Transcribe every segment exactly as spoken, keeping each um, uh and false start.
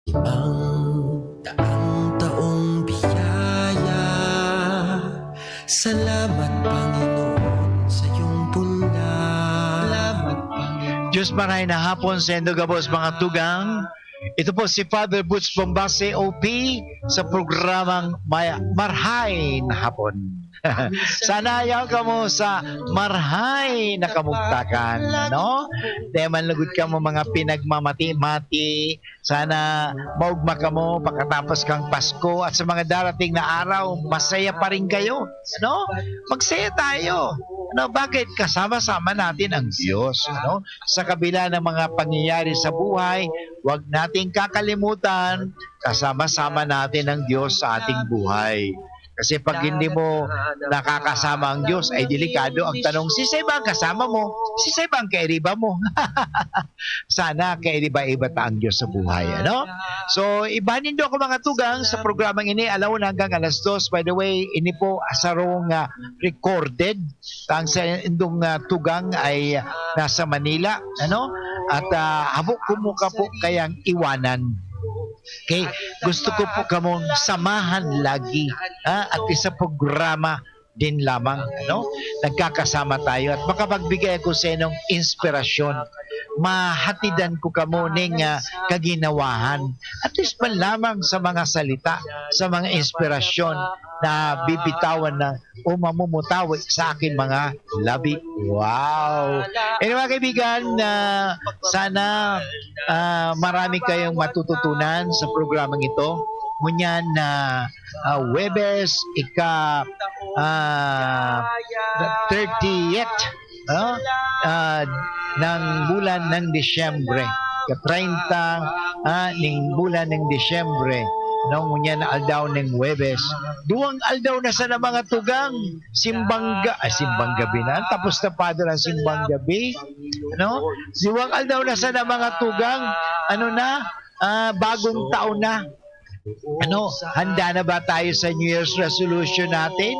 Ang daang taong biyaya. Salamat, Panginoon, sa iyong bunga. Diyos, maray na hapon sa indo gabos, mga tugang. Ito po si Father Butch Bombase, O P, sa programang May-, Marhay na Hapon. Sana ayaw kamo sa marhay na kamugtakan, no? Dahil manlugod kamo mga pinagmamati-mati, sana maugma kamo pakatapos kang Pasko at sa mga darating na araw, masaya pa rin kayo, no? Magsaya tayo. Ano, bakit? Kasama-sama natin ang Diyos, ano? Sa kabila ng mga pangyayari sa buhay, huwag nating kakalimutan, kasama-sama natin ang Diyos sa ating buhay. Kasi pag hindi mo nakakasama ang Diyos, ay delikado. Ang tanong, sisay ba ang kasama mo? Sisay ba ang kairiba mo? Sana kairiba-iba ta ang Diyos sa buhay, ano? So, iba nindo ako, mga tugang, sa programang ini, alauna hanggang alas dos. By the way, ini po sarong, ah, recorded. Ang sa indong, ah, tugang ay, ah, nasa Manila, ano? At, ah, habo ko mo ka po kayang iwanan. Okay? Gusto ko po kamong samahan lagi, ha? At isa programa din lamang, ano? Nagkakasama tayo at makapagbigay ako sa inyong inspirasyon. Mahatidan ko kamo ning, ah, kaginawahan. At least man lamang sa mga salita, sa mga inspirasyon na bibitawan na o mamumutawi sa aking mga labi. Wow! Anyway, mga kaibigan, ah, sana, ah, marami kayong matututunan sa programang ito. Ngunyan na, ah, Huwebes, ika, ah, thirtieth, ah, ah, ng bulan ng Disyembre. Ika-treinta, ah, ning bulan ng Disyembre. Ano, ngunyan na aldaw ning Huwebes. Duwang aldaw na sana, mga tugang. Simbang ga-, ay, simbang gabi na. Tapos na, Father, ang simbang gabi. Ano? Duwang aldaw na sana, mga tugang. Ano na? Ah, bagong taon na. Ano, handa na ba tayo sa New Year's resolution natin?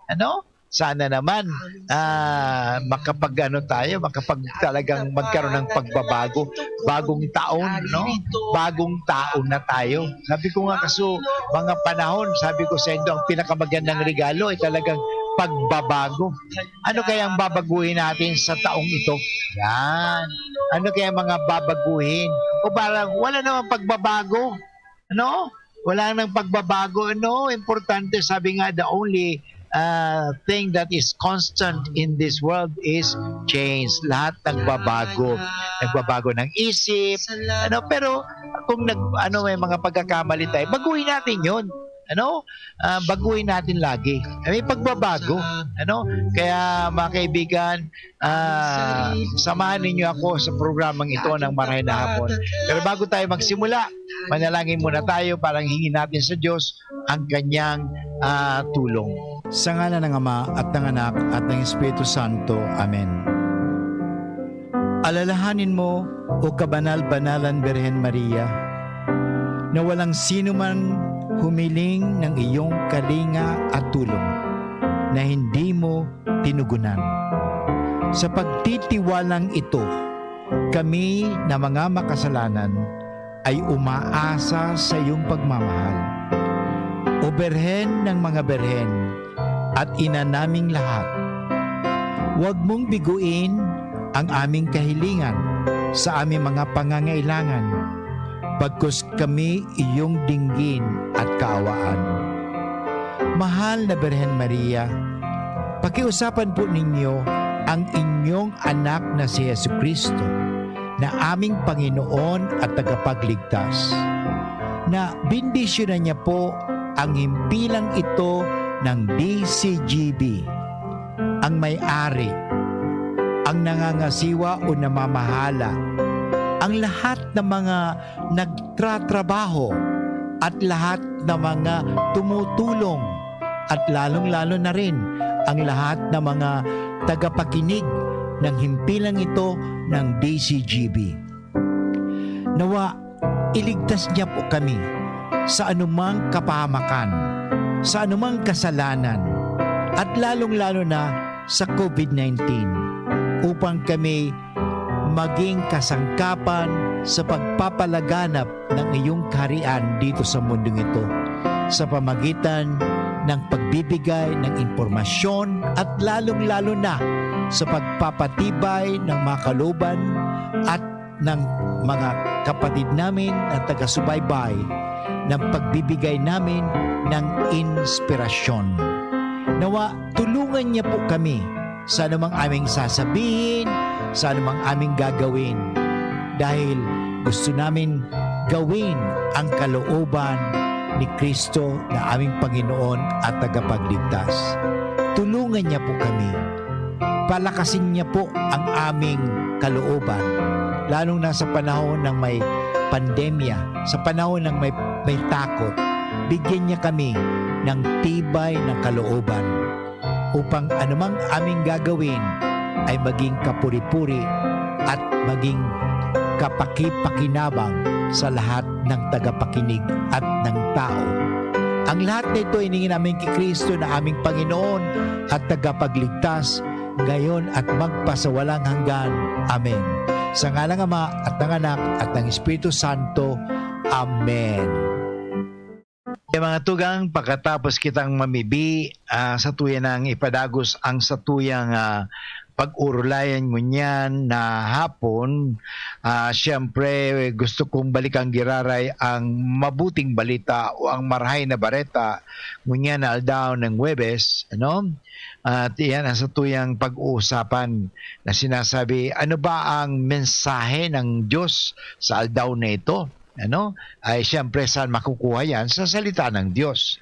Ano? Sana naman, ah, makapag-ano tayo, makapag-, talagang magkaroon ng pagbabago. Bagong taon, no? Bagong taon na tayo. Sabi ko nga, kaso, mga panahon, sabi ko sa inyo, ang pinakamagandang regalo ay talagang pagbabago. Ano kaya ang babaguhin natin sa taong ito? Yan. Ano kaya mga babaguhin? O parang wala namang pagbabago? Ano? Wala nang pagbabago, ano? Importante, sabi nga, the only, ah, thing that is constant in this world is change. Lahat nagbabago. Nagbabago ng isip, ano? Pero kung nag-, ano, may mga pagkakamali tayo, baguhin natin yun. Ano? Ah, baguhin natin lagi. May pagbabago. Ano? Kaya, mga kaibigan, ah, samahan ninyo ako sa programang ito ng Marhay na Hapon. Pero bago tayo magsimula, manalangin muna tayo para hingin natin sa Diyos ang kanyang, ah, tulong. Sa ngalan ng Ama, at ng Anak, at ng Espiritu Santo. Amen. Alalahanin mo, O kabanal-banalan Birhen Maria, na walang sino man humiling ng iyong kalinga at tulong na hindi mo tinugunan. Sa pagtitiwalang ito, kami na mga makasalanan ay umaasa sa iyong pagmamahal. O Birhen ng mga birhen at ina naming lahat, huwag mong biguin ang aming kahilingan sa aming mga pangangailangan, bagkus kami iyong dinggin at kaawaan. Mahal na Birhen Maria, pakiusapan po ninyo ang inyong anak na si Jesu-Cristo, na aming Panginoon at Tagapagligtas, na bendisyonan niya po ang himpilang ito ng D C G B, ang may-ari, ang nangangasiwa o namamahala, ang lahat ng mga nagtratrabaho, at lahat ng mga tumutulong, at lalong-lalo na rin ang lahat ng mga tagapakinig ng himpilang ito ng D C G B. Nawa, iligtas niya po kami sa anumang kapahamakan, sa anumang kasalanan, at lalong-lalo na sa COVID nineteen, upang kami maging kasangkapan sa pagpapalaganap ng iyong kaharian dito sa mundong ito, sa pamagitan ng pagbibigay ng impormasyon at lalong-lalo na sa pagpapatibay ng mga kalooban at ng mga kapatid namin na taga-subaybay ng pagbibigay namin ng inspirasyon. Nawa, tulungan niya po kami sa anumang aming sasabihin, sa anumang aming gagawin, dahil gusto namin gawin ang kalooban ni Kristo na aming Panginoon at Tagapagligtas. Tulungan niya po kami. Palakasin niya po ang aming kalooban, lalong na sa panahon ng may pandemya, sa panahon ng may, may takot. Bigyan niya kami ng tibay ng kalooban upang anumang aming gagawin ay maging kapuri-puri at maging kapakipakinabang sa lahat ng tagapakinig at ng tao. Ang lahat na ito hiningi namin kay Kristo na aming Panginoon at Tagapagligtas, ngayon at magpasawalang hanggan. Amen. Sa ngalan ng Ama at ng Anak at ng Espiritu Santo. Amen. Kaya mga tugang, pagkatapos kitang mamibi, ah, satuya nang ipadagos ang satuyang, ah, pag-urulayan ngunyan na hapon. Ah, siyempre, gusto kong balikan giraray ang mabuting balita o ang marahay na bareta ngunyan na aldaw ng Huwebes, ano? At iyan ang satuyang pag-uusapan na sinasabi, ano ba ang mensahe ng Diyos sa aldaw na ito? Ano? Ay siyempre, saan makukuha yan? Sa salita ng Diyos.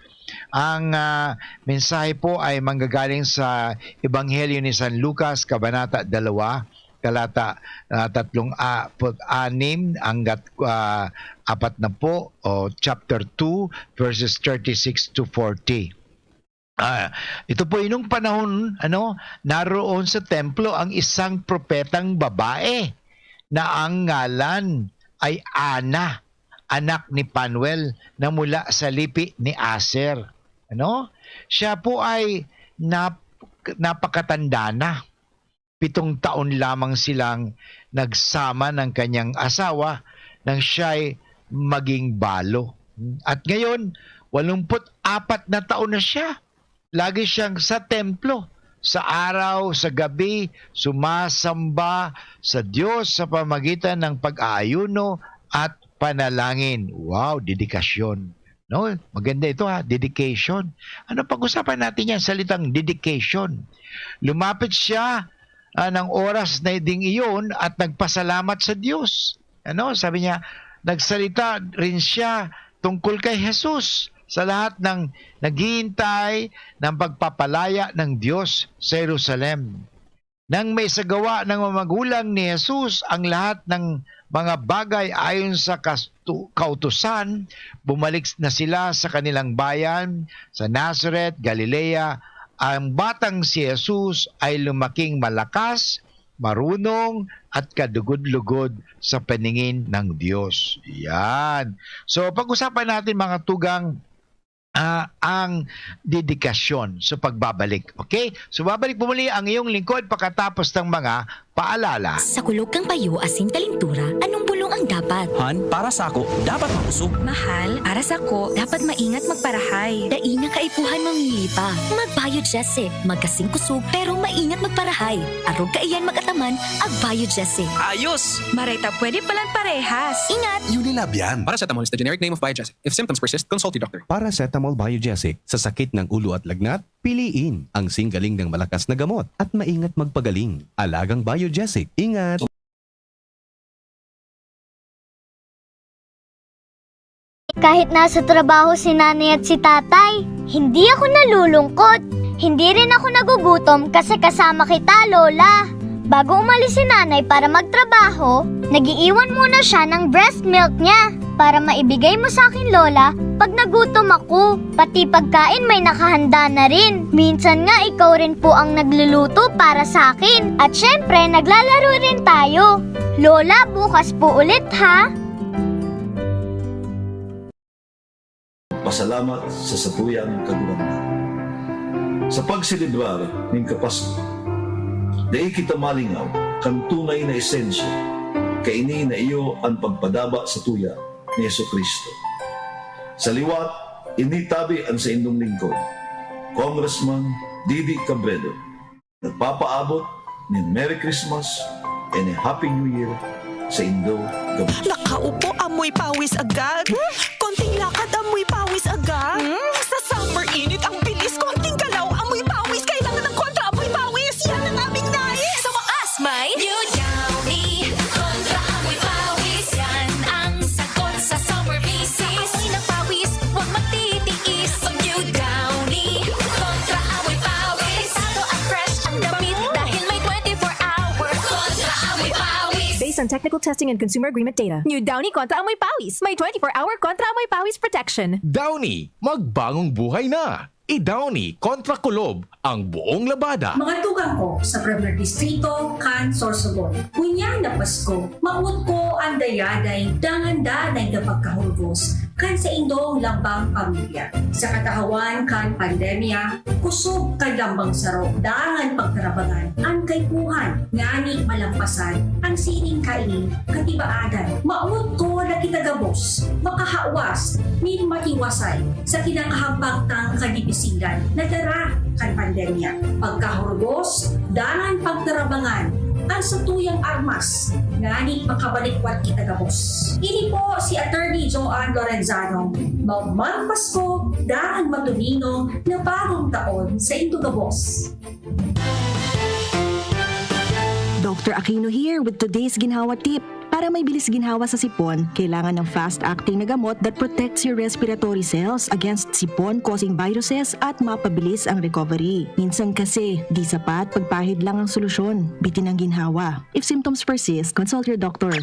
Ang, ah, mensahe po ay manggagaling sa Ebanghelyo ni San Lucas, Kabanata dalawa, talata, ah, tatlong, ah, put-anim hanggat, ah, apat na po, o chapter two, verses thirty-six to forty. Ah, ito po, nung panahon, ano, naroon sa templo ang isang propetang babae na ang ngalan ay Ana, anak ni Panuel, na mula sa lipi ni Aser. Ano? Siya po ay nap-, napakatanda na. Pitong taon lamang silang nagsama ng kanyang asawa nang siya'y maging balo. At ngayon, walumput apat na taon na siya. Lagi siyang sa templo. Sa araw, sa gabi, sumasamba sa Diyos sa pamagitan ng pag-aayuno at panalangin. Wow, dedikasyon. No? Maganda ito ha, dedication. Ano, pag-usapan natin yan, salitang dedication. Lumapit siya, ah, ng oras na ding iyon at nagpasalamat sa Diyos. Ano? Sabi niya, nagsalita rin siya tungkol kay Jesus sa lahat ng naghihintay ng pagpapalaya ng Diyos sa Jerusalem. Nang maisagawa ng mga magulang ni Jesus ang lahat ng mga bagay ayon sa kastu-, kautusan, bumalik na sila sa kanilang bayan, sa Nazareth, Galilea. Ang batang si Jesus ay lumaking malakas, marunong, at kalugod-lugod sa paningin ng Diyos. Yan. So, pag-usapan natin, mga tugang, ah, ang dedikasyon sa pagbabalik. Okay? So, babalik po muli ang iyong lingkod pagkatapos ng mga paalala. Sa kulog kan payo asin kalintura, anong bulong ang dapat? Han, para sako, dapat makosog. Mahal, para sako, dapat maingat magparahay. Dai na kaipuhan mamili pa. Mag-Biogesic, magkasing kosog, pero maingat magparahay. Arog kaiyan mag-ataman, ag-Biogesic. Ayos! Maray ta pwede palan parehas. Ingat! Unilab yan. Paracetamol is the generic name of Biogesic. If symptoms persist, consult your doctor. Paracetamol Biogesic, sa sakit ng ulo at lagnat, piliin ang singgaling ng malakas na gamot at maingat magpagaling. Alagang Biogesic. Ingat! Kahit nasa trabaho si nanay at si tatay, hindi ako nalulungkot. Hindi rin ako nagugutom kasi kasama kita, Lola. Bago umalis si nanay para magtrabaho, nag-iiwan muna siya ng breast milk niya para maibigay mo sa akin, Lola, pag nagutom ako. Pati pagkain may nakahanda na rin. Minsan nga ikaw rin po ang nagluluto para sa akin. At syempre, naglalaro rin tayo. Lola, bukas po ulit ha. Pasalamat sa satuyang Kagurangnan. Sa pagselebrar nin Kapasko, dai kita malingaw kan tunay na esensya, kaini na iyo an pagpadaba sa tuya ni Jesu-Cristo. Sa liwat, ini tabi an saindong lingkod, Congressman Didi Cabredo, nagpapaabot nin Merry Christmas and a Happy New Year saindo gabos. Nakaupo, amoy pawis agad. Konting lakad, amoy pawis agad. Sa summer init, ang bilis. Konting galaw, amoy pawis. Kailangan ng kontra amoy pawis. Yan ang aming nais. Sa wakas, may New Downy Kontra Amoy Pawis. Yan ang sagot sa summer basis. Amoy ng pawis, huwag magtitiis. Mag New Downy Kontra Amoy Pawis. Delikado at fresh ang damit dahil may twenty-four hour Kontra Amoy Pawis. Based on technical testing and consumer agreement data. New Downy Kontra Amoy Pawis. May twenty-four hour Kontra Amoy Pawis protection. Downy, magbangong buhay na! I-Downy kontra kulob ang buong labada. Mga tugang ko sa Primer Distrito kan Sorsogon. Ngunyan na Pasko, mawot ko an dayaday dangan danay na pagkahurgos kan saindong lambang pamilya. Sa katahawan kan pandemya, kusog kan lambang saro dangan pagtarabangan an kaipuhan ngani malampasan an siring kaini katibaadan. Mawot ko na kita gabos makahawas nin matiwasay sa kinakahambak tang kadipisilan na dara kan pandemya. Pagkahurgos dangan pagtarabangan an satuyang armas ngani makabalikwat kita gabos. Ini po si Attorney Joan Lorenzano. Magmang Pasko dangan matunino na bagong taon saindo gabos. Doctor Aquino here with today's ginhawa tip. Para may bilis ginhawa sa sipon, kailangan ng fast-acting na gamot that protects your respiratory cells against sipon-causing viruses at mapabilis ang recovery. Minsan kasi, di sapat pagpahid lang ang solusyon. Bitin ang ginhawa. If symptoms persist, consult your doctor.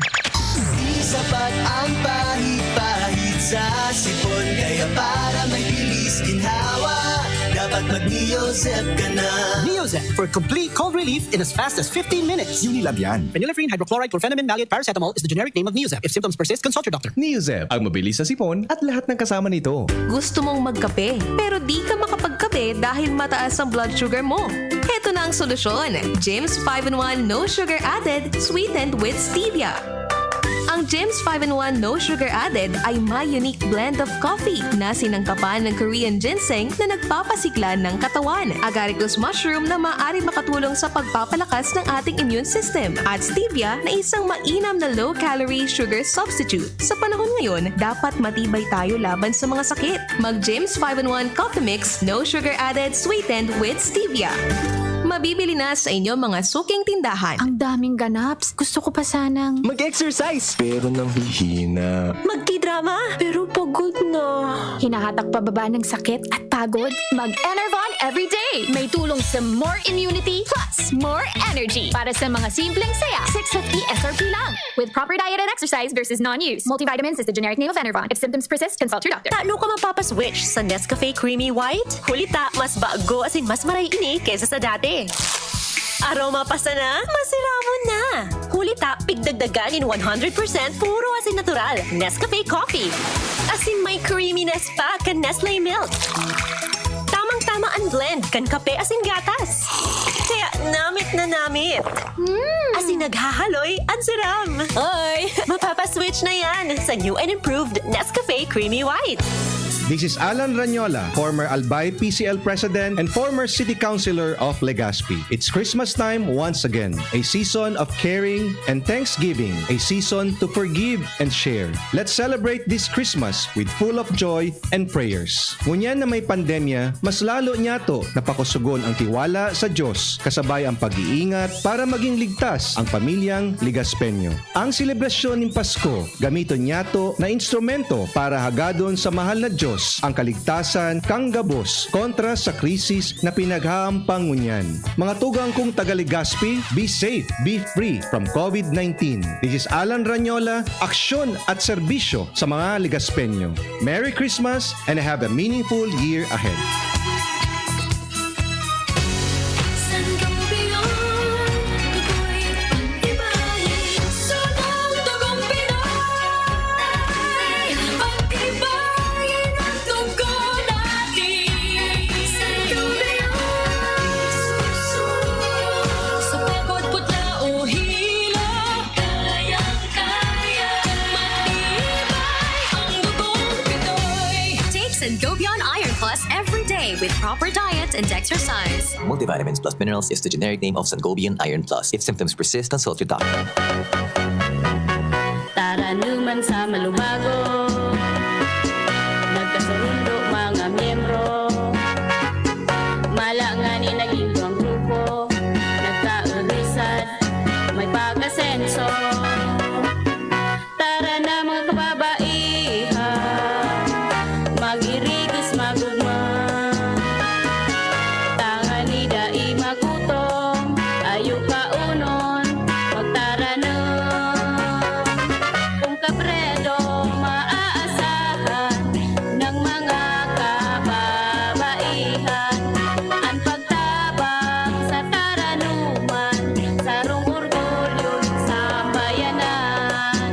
Di sapat ang pahid-pahid sa sipon, kaya para may bilis ginhawa, dapat mag-Neozep ka na. Neozep for complete cold relief in as fast as fifteen minutes. Unilab yan. Phenylephrine, hydrochloride, chlorphenamine, maleate, paracetamol is the generic name of Neozep. If symptoms persist, consult your doctor. Neozep, ang mabilis sa sipon at lahat ng kasama nito. Gusto mong magkape, pero di ka makapagkape dahil mataas ang blood sugar mo? Heto na ang solusyon, Jims five in one No Sugar Added, sweetened with stevia. Ang Jims five in one No Sugar Added ay may unique blend of coffee na sinangkapan ng Korean ginseng na nagpapasigla ng katawan, agaricus mushroom na maaari makatulong sa pagpapalakas ng ating immune system, at stevia na isang mainam na low-calorie sugar substitute. Sa panahon ngayon, dapat matibay tayo laban sa mga sakit. Mag Jims five in one Coffee Mix, No Sugar Added, sweetened with stevia. Mabibili na sa inyong mga suking tindahan. Ang daming ganaps. Gusto ko pa sanang Mag-exercise! Pero nanghihina. Magtidrama, pero pagod na. Hinahatak pababa ng sakit at pagod? Mag-Enervon everyday! May tulong sa more immunity plus more energy para sa mga simpleng saya. six fifty S R P lang. With proper diet and exercise versus non-use. Multivitamins is the generic name of Enervon. If symptoms persist, consult your doctor. Tano ka mapapaswitch sa Nescafe Creamy White? Huli ta, mas bago asin mas maray ini kaysa sa dati. Aroma pa sana, masiramon na! Huli ta, pigdagdagan nin one hundred percent puro asin natural, Nescafe Coffee. Asin may creaminess pa kan Nestle Milk. Tamang-tama an blend kan kape asin gatas. Kaya namit na namit. Asin naghahaloy an siram. Oy, mapapaswitch na yan sa new and improved Nescafe Creamy White. This is Alan Ranyola, former Albay P C L President and former City Councilor of Legazpi. It's Christmas time once again, a season of caring and thanksgiving, a season to forgive and share. Let's celebrate this Christmas with full of joy and prayers. Ngunyan na may pandemya, mas lalo niyato na pakusugon ang tiwala sa Diyos, kasabay ang pag-iingat para maging ligtas ang pamilyang Legaspeño. Ang selebrasyon nin Pasko, gamiton niyato na instrumento para hagadon sa mahal na Diyos ang kaligtasan kan gabos kontra sa krisis na pinaghahampang ngunyan. Mga tugang kong taga Legazpi, be safe, be free from COVID nineteen. This is Alan Ranyola, aksyon at serbisyo sa mga Legaspeño. Merry Christmas and have a meaningful year ahead. with proper diet and exercise. Multivitamins plus minerals is the generic name of Sangobion Iron Plus. If symptoms persist, consult your doctor. Taranuman sa malubago, nagkasurundo mga miyembro. Mala ngani naging duwang grupo, nagkaudisad, may pag-asenso. Tara na mga kababaihan, mag-irigis magugma. Tangani dai magutom, ayo kaunon, magtaranom. Kung kabredo maaasahan ng mga kababaihan, ang pagtabang sa taranuman, sarong orgulyo ng sambayanan.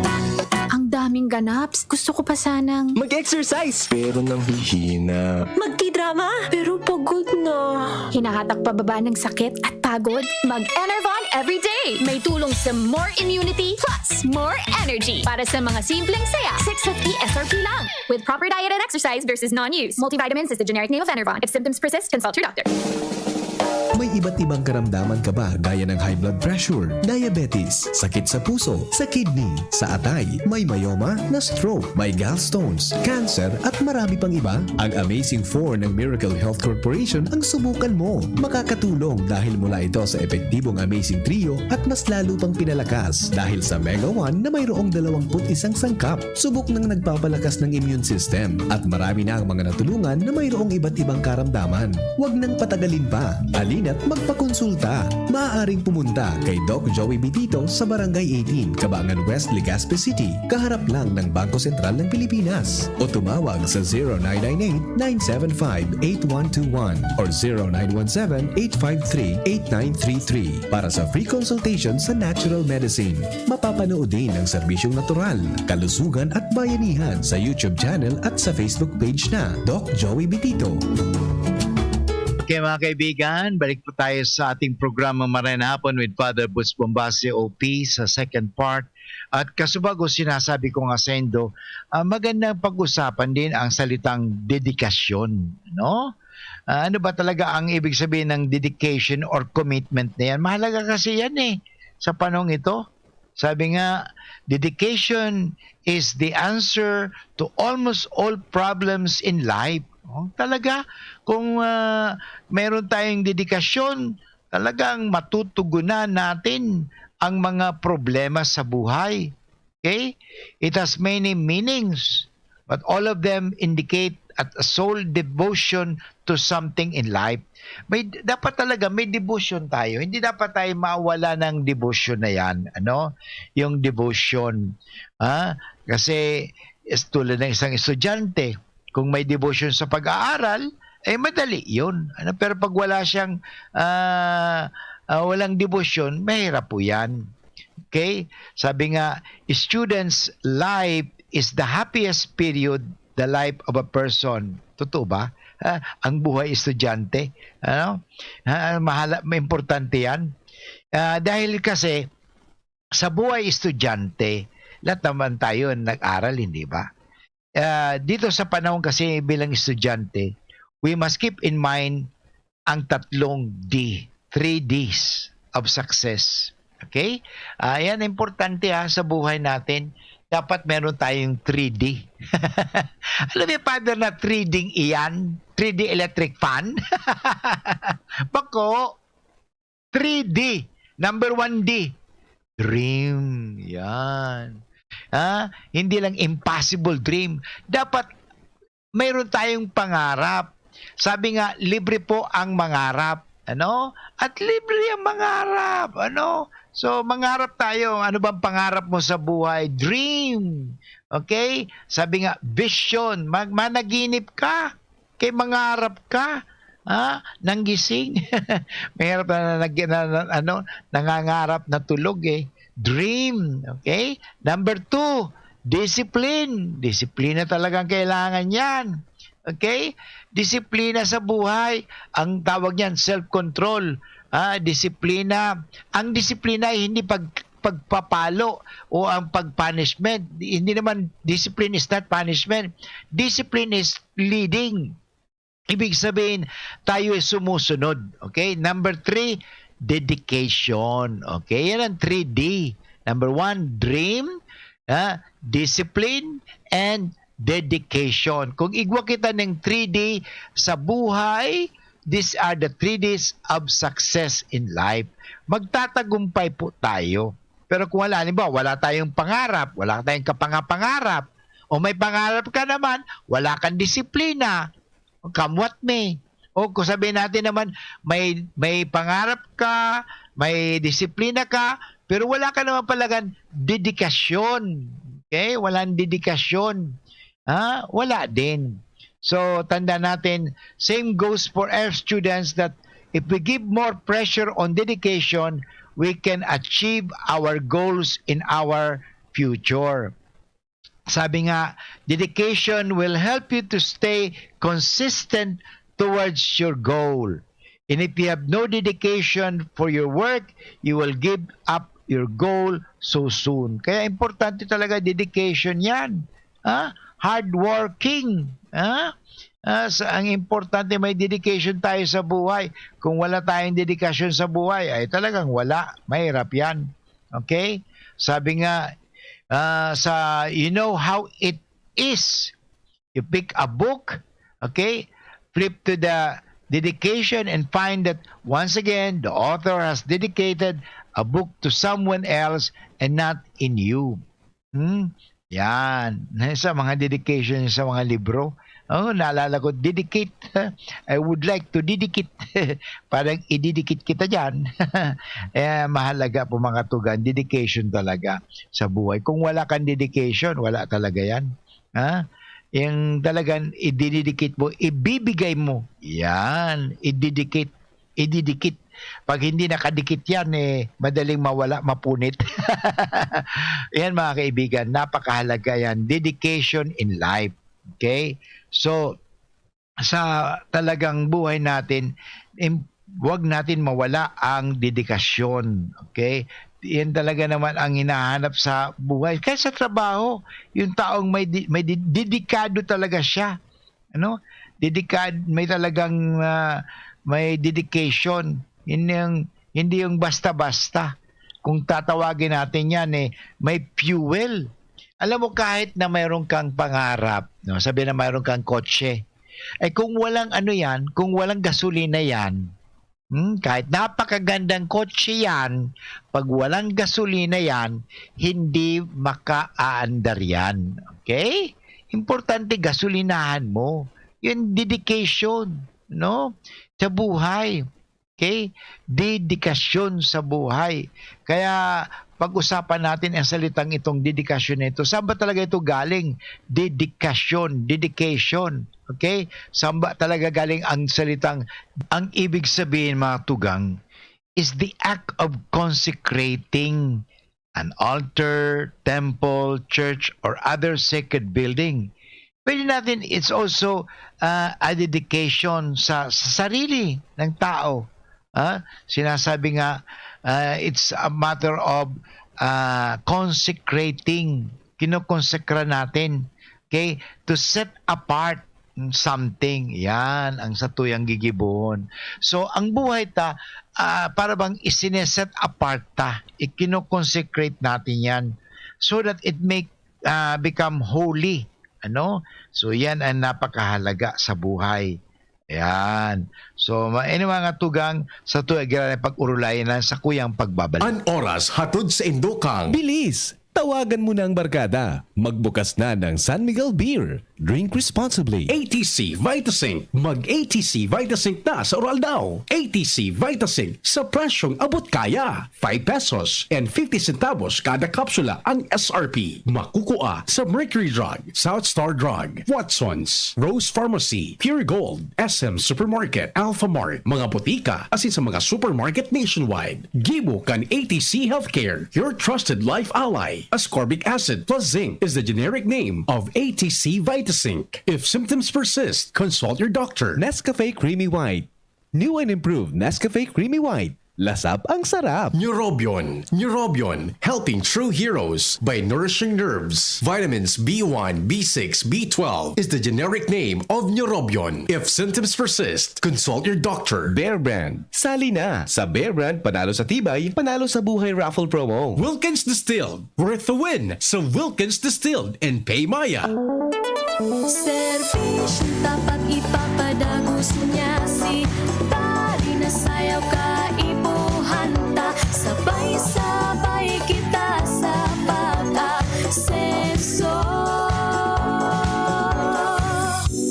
Ang daming ganaps. Gusto ko pa sanang... Mag-exercise! Pero nanghihina. Magtidrama, pero pagod na. Hinahatak pababa ng sakit at pagod? Mag-Enervon everyday! May tulong sa more immunity plus more energy para sa mga simpleng saya. six fifty S R P lang. With proper diet and exercise versus non-use. Multivitamins is the generic name of Enervon. If symptoms persist, consult your doctor. May iba't ibang karamdaman ka ba gaya ng high blood pressure, diabetes, sakit sa puso, sa kidney, sa atay, may myoma, na-stroke, may gallstones, cancer at marami pang iba? Ang Amazing four ng Miracle Health Corporation ang subukan mo. Makakatulong dahil mula ito sa epektibong Amazing Trio at mas lalo pang pinalakas dahil sa Mega One na mayroong dalawampu't isang sangkap. Subok nang nagpapalakas ng immune system at marami na ang mga natulungan na mayroong iba't ibang karamdaman. Huwag nang patagalin pa. Halina't magpakonsulta. Maaaring pumunta kay Doc Joey Bitito sa Barangay eighteen, Cabangan West, Legazpi City, kaharap lang ng Bangko Sentral ng Pilipinas. O tumawag sa zero nine nine eight, nine seven five, eight one two one or zero nine one seven, eight five three, eight nine three three para sa free consultation sa natural medicine. Mapapanood din ang serbisyong natural, kalusugan at bayanihan sa YouTube channel at sa Facebook page na Doc Joey Bitito. Okay, mga kaibigan, balik po tayo sa ating programa Maray na Hapon with Father Boots Bombase, O P, sa second part. At kasubago, sinasabi ko nga sa indo, ah, magandang pag-usapan din ang salitang dedikasyon, no? Ah, ano ba talaga ang ibig sabihin ng dedication or commitment na yan? Mahalaga kasi yan eh, sa panahong ito. Sabi nga, dedication is the answer to almost all problems in life. Oh, talaga, kung ah, meron tayong dedikasyon, talagang matutugunan natin ang mga problema sa buhay. Okay? It has many meanings, but all of them indicate at a sole devotion to something in life. May dapat talaga may devotion tayo. Hindi dapat tayo mawala ng devotion na 'yan, ano? Yung devotion. Ah, kasi is tulad ng isang estudyante, kung may devotion sa pag-aaral, eh madali 'yun. Ano, pero pag wala siyang ah, ah, walang devotion, mahirap po 'yan. Okay? Sabi nga, students' life is the happiest period the life of a person. Totoo ba? Ah, ang buhay estudyante, ano? Ah, mahala, importante 'yan. Ah, dahil kasi sa buhay estudyante, lahat naman tayo nag-aral, hindi ba? Ah, dito sa panahon kasi bilang estudyante, we must keep in mind ang tatlong D, three Ds of success. Okay? Ah, yan, importante ha, sa buhay natin. Dapat meron tayong three D. Alam niyo, Father, na three D iyan? three D electric fan? Bako, three D. Number one D, dream. Yan. Ha? Hindi lang impossible dream. Dapat mayroon tayong pangarap. Sabi nga, libre po ang mangarap. Ano? At libre ang mangarap. Ano? So, mangarap tayo. Ano bang pangarap mo sa buhay? Dream. Okay? Sabi nga, vision. Mag managinip ka. Kay mangarap ka. Ha? Nang gising. Mahirap na, na, na, na, ano, nangangarap na tulog eh. Dream. Okay? Number two, discipline. Disiplina talagang kailangan yan. Okay? Disiplina sa buhay. Ang tawag niyan, self-control. Ah, disiplina. Ang disiplina ay hindi pag pagpapalo o ang pag-punishment. Hindi naman, discipline is not punishment. Discipline is leading. Ibig sabihin, tayo ay sumusunod. Okay? Number three, dedication. Okay? Yan ang three D. Number one, dream, ah, discipline, and dedication. Kung igwa kita ng three D sa buhay, these are the three Ds of success in life. Magtatagumpay po tayo. Pero kung wala, halimbawa, wala tayong pangarap, wala tayong kapangapangarap, o may pangarap ka naman, wala kang disiplina, come what may. O kung sabihin natin naman, may, may pangarap ka, may disiplina ka, pero wala ka naman palagan dedikasyon. Okay? Walang dedikasyon. Ha? Wala din. So, tanda natin, same goes for our students, that if we give more pressure on dedication, we can achieve our goals in our future. Sabi nga, dedication will help you to stay consistent towards your goal. And if you have no dedication for your work, you will give up your goal so soon. Kaya importante talaga dedication yan. Ha? Hard working. Ha? Ah, sa, ang importante, may dedication tayo sa buhay. Kung wala tayong dedikasyon sa buhay, ay talagang wala. Mahirap yan. Okay? Sabi nga, ah, sa, you know how it is. You pick a book, okay? Flip to the dedication and find that, once again, the author has dedicated a book to someone else and not in you. Hmm? Yan. Sa mga dedication sa mga libro. Oh, naalala ko, dedicate. I would like to dedicate. Parang ididikit kita dyan. Eh, mahalaga po, mga tugang, dedication talaga sa buhay. Kung wala kang dedication, wala talaga yan. Ha? Yung talagang idididikit mo, ibibigay mo. Yan, ididikit, ididikit. Pag hindi nakadikit yan, eh, madaling mawala, mapunit. Yan, mga kaibigan, napakahalaga yan. Dedication in life. Okay? So, sa talagang buhay natin, im-, wag natin mawala ang dedikasyon. Okay? Yan talaga naman ang hinahanap sa buhay. Kaya sa trabaho, yung taong may di-, may di-, dedikado talaga siya. Ano? Dedikad-, may talagang, ah, may dedication. Hindi yung, hindi yung basta-basta. Kung tatawagin natin yan, eh, may fuel. Alam mo, kahit na mayroon kang pangarap, no? Sabi na mayroon kang kotse. Eh, kung walang ano yan, kung walang gasolina yan, hmm, kahit napakagandang kotse yan, pag walang gasolina yan, hindi makaaandar yan. Okay? Importante, gasolinahan mo. Yung dedication, no? Sa buhay. Okay? Dedikasyon sa buhay. Kaya pag-usapan natin ang salitang itong dedikasyon na ito. Saan ba talaga ito galing? Dedikasyon, dedication. Okay? Saan ba talaga galing ang salitang, ang ibig sabihin, mga tugang, is the act of consecrating an altar, temple, church, or other sacred building. Pwede natin, it's also, ah, a dedication sa, sa sarili ng tao. Ah, sinasabi nga, ah, it's a matter of, ah, consecrating. Kinokonsekra natin. Okay? To set apart something. Yan ang satuyang gigibohon. So, ang buhay ta, ah, para bang isine-set apart ta. Ikino-consecrate natin yan so that it may, ah, become holy. Ano? So, yan ang napakahalaga sa buhay. Ayan. So, ma-, ini mga tugang sa tuya, gira na pag-urulayan lang sa kuyang pagbabalik. An oras hatod sa indokang. Bilis! Tawagan mo na ang barkada. Magbukas na ng San Miguel Beer. Drink responsibly. A T C Vitasync. Mag A T C Vitasync na sa Uraldaw. A T C Vitasync sa presyong abot kaya. Five pesos and fifty centavos kada kapsula ang S R P. Makukua sa Mercury Drug, South Star Drug, Watson's, Rose Pharmacy, Pure Gold, S M Supermarket, Alpha Mart, mga botika, asin sa mga supermarket nationwide. Gibo kan A T C Healthcare, your trusted life ally. Ascorbic acid plus zinc is the generic name of A T C Vitasync. If symptoms persist, consult your doctor. Nescafe Creamy White. New and improved Nescafe Creamy White. Lasap ang sarap. Neurobion. Neurobion, helping true heroes by nourishing nerves. Vitamins B one, B six, B twelve is the generic name of Neurobion. If symptoms persist, consult your doctor. Bear Brand. Sali na! Sa Bear Brand, panalo sa tibay, panalo sa buhay raffle promo. Wilkins Distilled. Worth the win sa Wilkins Distilled in Paymaya. Serbisyong tapat ipapadagos niya si Pari na sayaw kaipuhan ta. Sabay-sabay kita sa pag-asenso.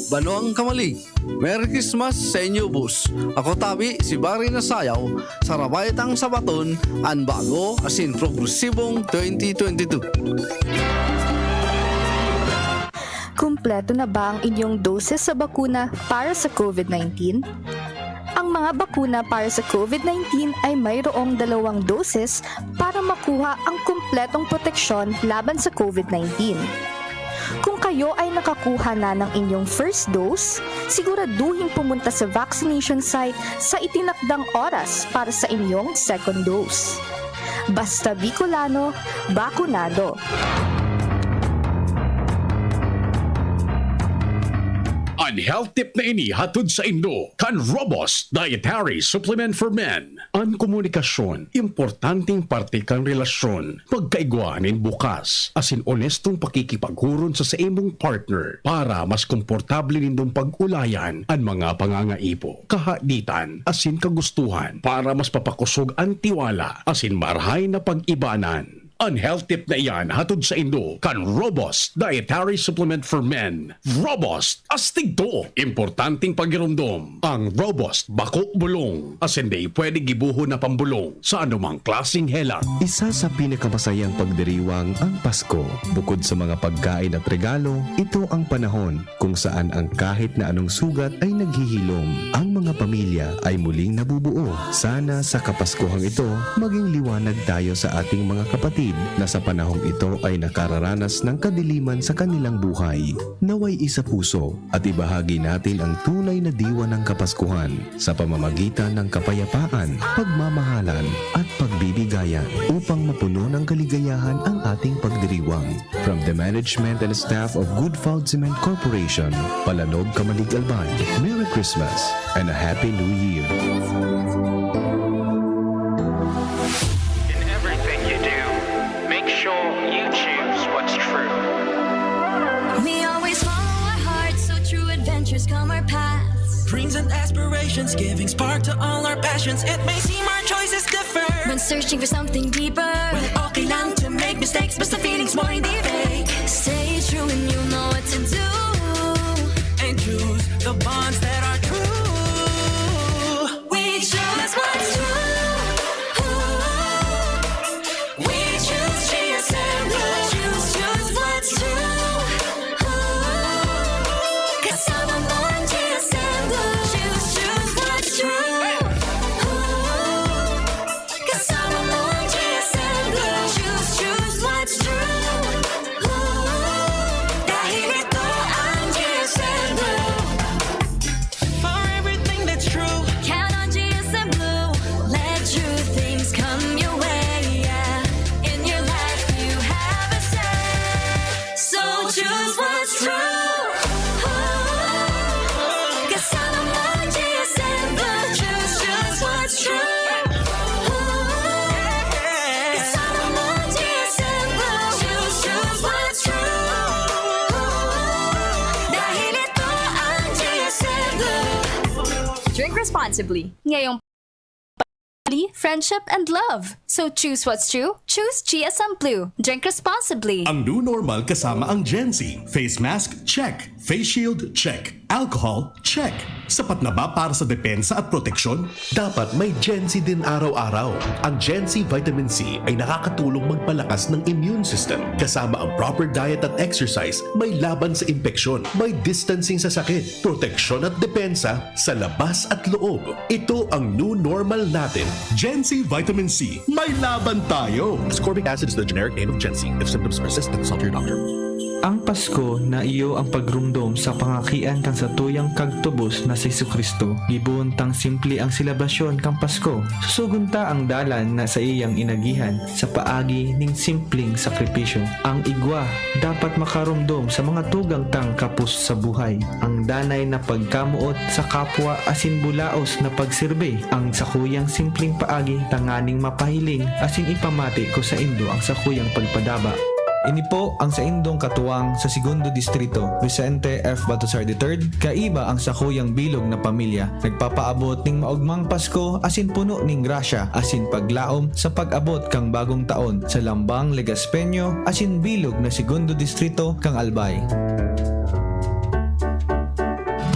Banwang Kamalig, Merry Christmas sa inyo, boss. Ako tabi, si Barry Nasayaw, sa Rabaytang Sabaton, an bago asin progresibong twenty twenty-two. Kumpleto na ba ang inyong doses sa bakuna para sa COVID nineteen? Ang mga bakuna para sa COVID nineteen ay mayroong dalawang doses para makuha ang kumpletong proteksyon laban sa COVID nineteen. Kung kayo ay nakakuha na ng inyong first dose, siguraduhing pumunta sa vaccination site sa itinakdang oras para sa inyong second dose. Basta Bicolano, bakunado. An health tip na ini hatod saindo kan Robust Dietary Supplement for Men. An komunikasyon, importanteng parte kan relasyon. Pagkaigwa nin bukas asin onestong pakikipaghuron sa saimong partner para mas komportable nindong pag-ulayan an mga pangangaipo, kahaditan asin kagustuhan para mas papakosog an tiwala asin marahay na pag-ibanan. An health tip na iyan hatod saindo kan Robust Dietary Supplement for Men. Robust, astig to! Importanteng pagiromdom, ang Robust bako bulong, asin dai pwede gibohon na pambulong sa anumang klaseng helang. Isa sa pinakamasayang pagdiriwang ang Pasko. Bukod sa mga pagkain at regalo, ito ang panahon kung saan ang kahit na anong sugat ay naghihilom. Ang mga pamilya ay muling nabubuo. Sana sa Kapaskuhang ito, maging liwanag tayo sa ating mga kapatid na sa panahong ito ay nakararanas ng kadiliman sa kanilang buhay. Naway isa puso at ibahagi natin ang tunay na diwa ng Kapaskuhan sa pamamagitan ng kapayapaan, pagmamahalan, at pagbibigayan upang mapuno ng kaligayahan ang ating pagdiriwang. From the management and staff of Good Food Cement Corporation, Palanog, Camalig, Albay, Merry Christmas and a Happy New Year! In everything you do, make sure you choose what's true. We always follow our hearts, so true adventures come our paths. Dreams and aspirations, giving spark to all our passions. It may seem our choices differ when searching for something deeper. Well, okay lang to make mistakes, basta feelings mo hindi fake. Stay true and you'll know what to do. And choose the bonds that are true. We choose what's true. We choose G S M Blue. Choose, choose what's true. Kasama mo ang G S M Blue. Choose, choose what's true. Kasama mo ang G S M Blue. Choose, choose what's true. Dahil ito ang G S M Blue. For everything that's true. Count on G S M Blue. Let true things come your way, yeah. In your life, you have a say. So choose what's true. Kasama mo ang G S M Blue. Choose, choose what's true. Kasama mo ang G S M Blue. Choose, choose what's true. Dahil ito ang G S M Blue. Drink responsibly. Ngayong friendship and love. So choose what's true. Choose G S M Blue. Drink responsibly. Ang new normal kasama ang Gen Z. Face mask, check. Face shield, check. Alcohol, check. Sapat na ba para sa depensa at proteksyon? Dapat may Gen Z din araw-araw. Ang Gen Z Vitamin C ay nakakatulong magpalakas ng immune system. Kasama ang proper diet at exercise, may laban sa impeksyon, may distancing sa sakit, proteksyon at depensa sa labas at loob. Ito ang new normal natin. Gen Z Vitamin C, may laban tayo! Ascorbic acid is the generic name of Gen Z. If symptoms persist, consult your doctor. Ang Pasko na iyo ang pagromdom sa pangakian kan satuyang Kagtubos na si Jesu-Cristo. Gibohon tang simple ang selebrasyon kan Pasko. Susugon ta ang dalan na saiyang inagihan sa paagi ning simpleng sakripisyo. Ang igwa dapat makaromdom sa mga tugang tang kapos sa buhay. Ang danay na pagkamoot sa kapwa asin bulaos na pagserbi ang sakuyang simpleng paagi tanganing mapahiling asin ipamati ko saindo ang sakuyang pagpadaba. Ini po ang saindong katuwang sa Segundo Distrito, Vicente F. Baltasar the third, kaiba ang sakuyang bilog na pamilya. Nagpapaabot ning maogmang Pasko asin puno ning grasya asin paglaom sa pag-abot kan bagong taon sa Lambang Legaspeño asin bilog na Segundo Distrito kan Albay.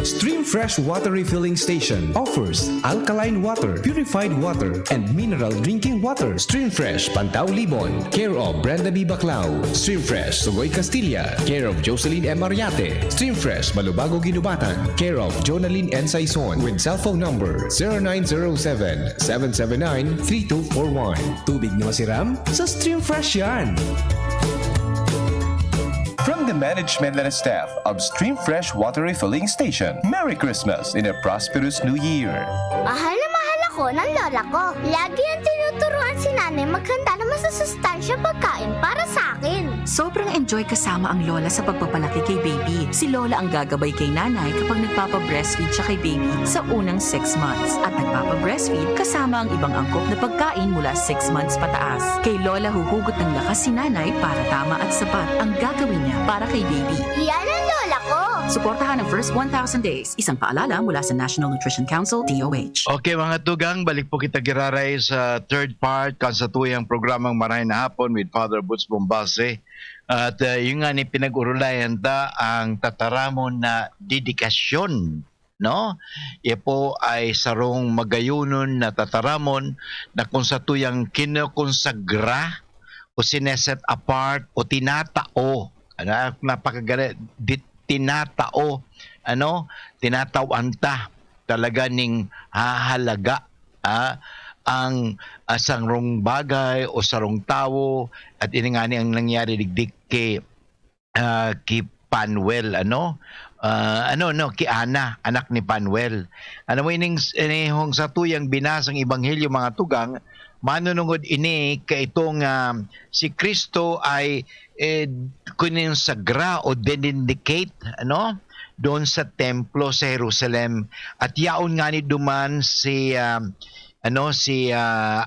Stream Fresh Water Refilling Station offers alkaline water, purified water, and mineral drinking water. Stream Fresh, Pantao Libon, care of Brenda B. Baclao. Stream Fresh, Sugoy Castilla, care of Jocelyn M. Ariate. Stream Fresh, Malubago, Guinobatan, care of Jonalyn N. Saison, with cellphone number zero nine zero seven, seven seven nine, three two four one. Tubig na masiram? Sa Stream Fresh yan! From the management and staff of Stream Fresh Water Refilling Station, Merry Christmas and a prosperous New Year! Mahal na mahal ako ng lola ko. Lagi ang tinuturuan si nanay maghanda ng masusustansya pagkain para sa akin. Sobrang enjoy kasama ang lola sa pagpapalaki kay baby. Si lola ang gagabay kay nanay kapag nagpapa-breastfeed siya kay baby sa unang six months. At nagpapa-breastfeed kasama ang ibang angkop na pagkain mula six months pataas. Kay lola huhugot ng lakas si nanay para tama at sapat ang gagawin niya para kay baby. Yan ang lola ko! Suportahan ang first one thousand days. Isang paalala mula sa National Nutrition Council, D O H. Okay, mga tugang, balik po kita giraray sa third part kan satuyang programang Marahay na Hapon with Father Boots Bombase. At, ah, yun nga ni pinag-urulayan ta ang tataramon na dedikasyon, no? Iya po ay sarong magayonon na tataramon na kung satuyang kinokonsagra o sineset apart o tinatao, ano, napakaganda, di-, tinatao, ano, tinatawan ta talaga ning hahalaga, ah, ang, ah, sarong bagay o sarong tawo, at ini ngani ang nangyari digdi ki, ah, ki Panuel, ano? Ah, ano, no, ki Ana, anak ni Panuel. Alam mo, ining, inihong satuyang binasang ebanghelyo, mga tugang, manunungod ini kaitong, ah, si Cristo ay, eh, kinonsagra o dinedicate, ano, doon sa templo sa Jerusalem. At yaon ngani duman si, ah, ano, si, ah,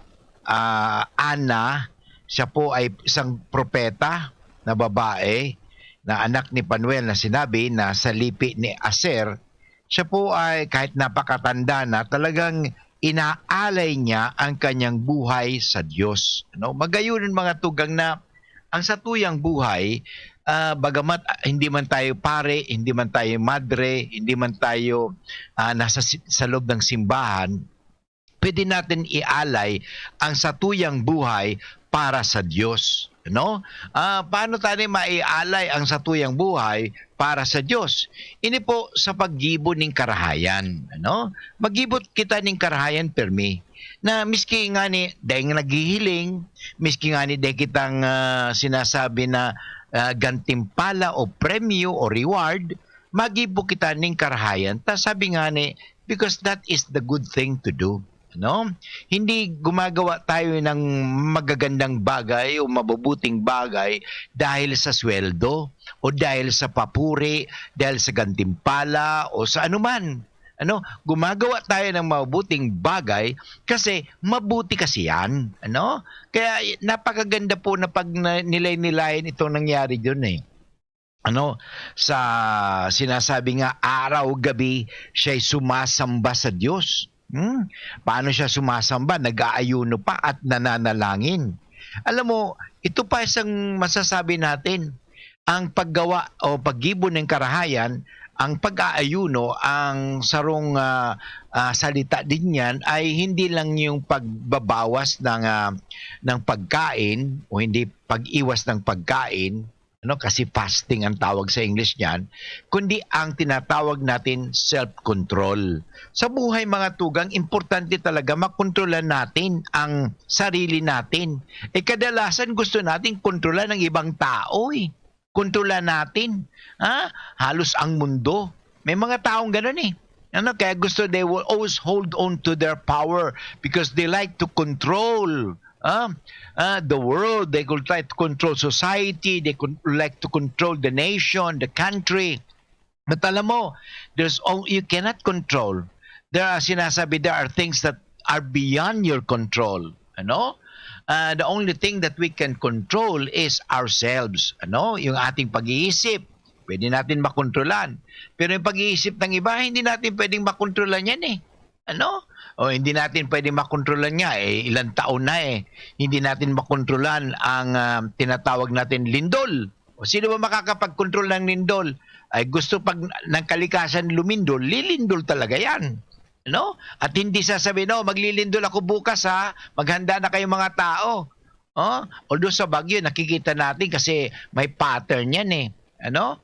ah, Ana, siya po ay isang propeta na babae, na anak ni Panuel, na sinabi na sa lipi ni Aser. Siya po ay, kahit napakatanda na, talagang inaalay niya ang kanyang buhay sa Diyos. Ano? Magayon, mga tugang, na ang satuyang buhay, ah, bagamat, ah, hindi man tayo pare, hindi man tayo madre, hindi man tayo, ah, nasa si-, sa loob ng simbahan, pwede natin ialay ang satuyang buhay para sa Diyos, no? Ah, paano tayo maialay ang satuyang buhay para sa Diyos? Ini po sa paggibo ning karahayan, ano? Maggibo kita ning karahayan permi, na miski ngani dai naghihiling, miski ngani dai kitang, ah, sinasabi na, ah, gantimpala o premyo o reward, maggibo kita ning karahayan. Ta sabi ngani, because that is the good thing to do. Ano? Hindi gumagawa tayo ng magagandang bagay o mabubuting bagay dahil sa sweldo o dahil sa papuri, dahil sa gantimpala o sa anuman. Ano? Gumagawa tayo ng mabuting bagay kasi mabuti kasi yan. Ano? Kaya napakaganda po na pag na-, nilay-nilayan itong nangyari dun eh. Ano, sa sinasabi nga araw-gabi siya'y sumasamba sa Diyos. Hmm? Paano siya sumasamba? Nag-aayuno pa at nananalangin. Alam mo, ito pa isang masasabi natin, ang paggawa o paggibo ng karahayan, ang pag-aayuno, ang sarong, ah, ah, salita din yan ay hindi lang yung pagbabawas ng, ah, ng pagkain o hindi pag-iwas ng pagkain, ano, kasi fasting ang tawag sa English niyan, kundi ang tinatawag natin self-control. Sa buhay, mga tugang, importante talaga makontrolan natin ang sarili natin. Eh, kadalasan gusto natin kontrolan ng ibang tao eh. kontrolan natin, ha, halos ang mundo. May mga taong gano'n, eh. Ano, kaya gusto, they will always hold on to their power because they like to control, ah, ah, the world. They could try to control society. They could like to control the nation, the country. But alam mo, there's all, you cannot control. There are, sinasabi, there are things that are beyond your control. Ano? Ah, the only thing that we can control is ourselves. Ano? Yung ating pag-iisip, pwede natin makontrolan. Pero yung pag-iisip ng iba, hindi natin pwedeng makontrolan yan, eh. Ano? O hindi natin pwedeng makontrolan nga, eh, ilang taon na, eh. Hindi natin makontrolan ang, ah, tinatawag natin lindol. O sino ba makakapagkontrol ng lindol? Ay gusto pag ng kalikasan lumindol, lilindol talaga yan. Ano? At hindi sasabihin, "Oh, maglilindol ako bukas, ha. Maghanda na kayong mga tao." Oh, although sa Baguio, nakikita natin kasi may pattern yan, eh. Ano?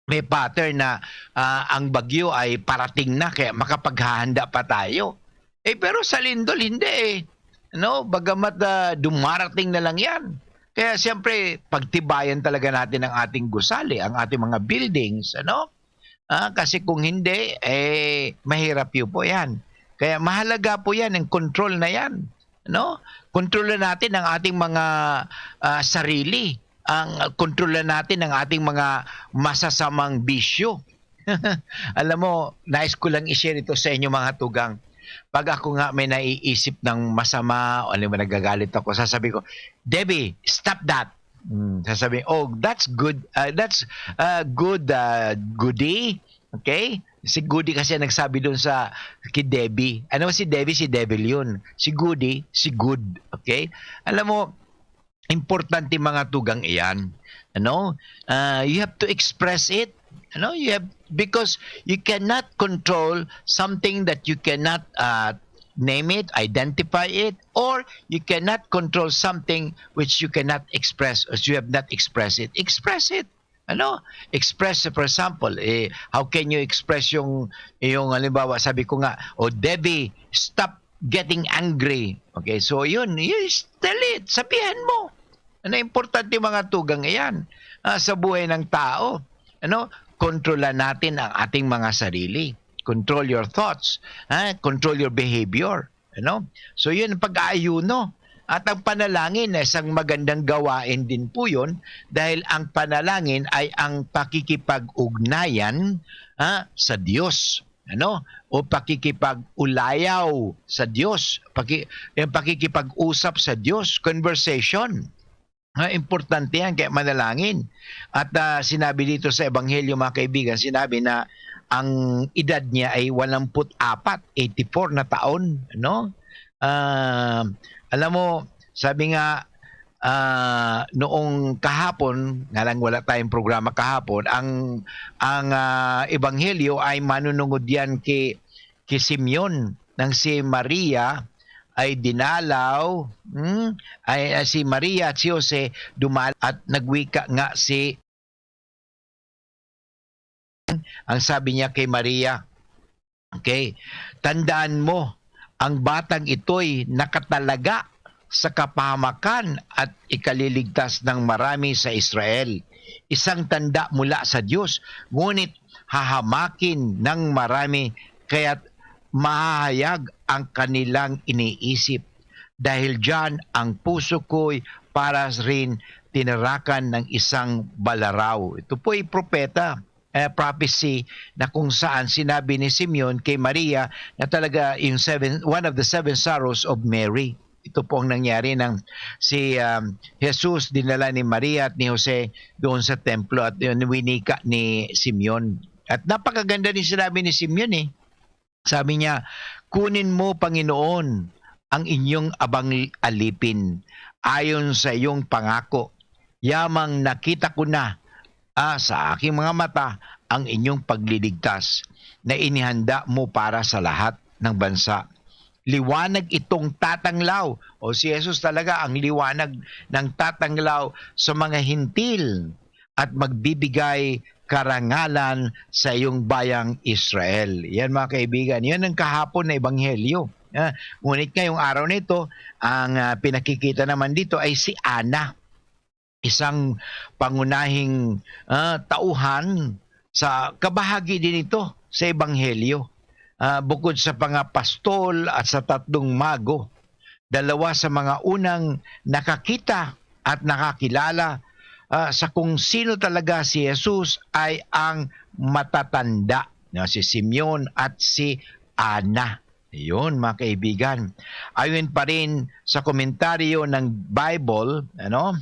May pattern na, ah, ang bagyo ay parating na, kaya makapaghahanda pa tayo. Eh, pero sa lindol, hindi, eh. Ano? Bagamat, ah, dumarating na lang yan. Kaya siyempre, pagtibayan talaga natin ang ating gusali, ang ating mga buildings, ano? Ah, kasi kung hindi, eh, mahirap yun po yan. Kaya mahalaga po yan, ang control na yan. Ano? Kontrolan natin ang ating mga, ah, sarili. Ang kontrolan natin ang ating mga masasamang bisyo. Alam mo, nais ko lang i-share ito sa inyo, mga tugang. Pag ako nga may naiisip ng masama o alam mo, nagagalit ako, sasabi ko, "Debbie, stop that." Hmm, sasabi, "Oh, that's good. Ah, that's, ah, good, ah, Goody." Okay? Si Goody kasi ang nagsabi doon sa kay Debbie. Ano si Debbie? Si Devil yun. Si Goody, si Good. Okay? Alam mo, importante mga tugang iyan. Ano? Ah, you have to express it. Ano? You have, because you cannot control something that you cannot, ah, name it, identify it, or you cannot control something which you cannot express, as you have not expressed it. Express it. Ano? Express, for example, eh, how can you express yung, yung halimbawa, sabi ko nga, "Oh, Debbie, stop getting angry." Okay, so yun, you tell it, sabihan mo. Ano, importante mga tugang iyan, ah, sa buhay ng tao. Ano? Kontrolan natin ang ating mga sarili. Control your thoughts, ha? Control your behavior. Ano? So, yun ang pag-aayuno. At ang panalangin na isang magandang gawain din po yun, dahil ang panalangin ay ang pakikipag-ugnayan, ha, sa Diyos. Ano? O pakikipag-ulayaw sa Diyos. Paki-, yung pakikipag-usap sa Diyos, conversation. Ha, importante yan, kaya manalangin. At, ah, sinabi dito sa Ebanghelyo, mga kaibigan, sinabi na ang edad niya ay walumput apat, eighty-four na taon, no? Ah, alam mo, sabi nga, ah, noong kahapon, nga lang wala tayong programa kahapon, ang, ang, ah, Ebanghelyo ay manunungod yan kay, kay Simeon, nang si Maria ay dinalaw, hmm, ay, ay si Maria at si Jose dumal-, at nagwika nga si, ang sabi niya kay Maria, okay, "Tandaan mo, ang batang ito'y nakatalaga sa kapahamakan at ikaliligtas ng marami sa Israel. Isang tanda mula sa Diyos, ngunit hahamakin ng marami, kaya't mahahayag ang kanilang iniisip. Dahil diyan, ang puso ko'y para rin tinarakan ng isang balaraw." Ito po'y propeta, eh, prophecy na kung saan sinabi ni Simeon kay Maria na talaga yung seven, one of the seven sorrows of Mary. Ito po ang nangyari nang si, um, Jesus dinala ni Maria at ni Jose doon sa templo at yun, winika ni Simeon. At napakaganda din sinabi ni Simeon, eh. Sabi niya, "Kunin mo, Panginoon, ang inyong abang alipin ayon sa iyong pangako. Yamang nakita ko na, ah, sa aking mga mata ang inyong pagliligtas na inihanda mo para sa lahat ng bansa. Liwanag itong tatanglaw." O si Jesus talaga ang liwanag ng tatanglaw sa mga Hentil at magbibigay karangalan sa iyong bayang Israel. Yan, mga kaibigan, yan ang kahapon na ebanghelyo. Ah, ngunit ngayong araw na ito, ang, ah, pinakikita naman dito ay si Ana. isang pangunahing, ah, tauhan sa kabahagi din ito sa Ebanghelyo. Ah, bukod sa mga pastol at sa tatlong mago, dalawa sa mga unang nakakita at nakakilala, ah, sa kung sino talaga si Jesus ay ang matatanda, no, si Simeon at si Ana. Yun, mga kaibigan. Ayon pa rin sa komentaryo ng Bible, ano,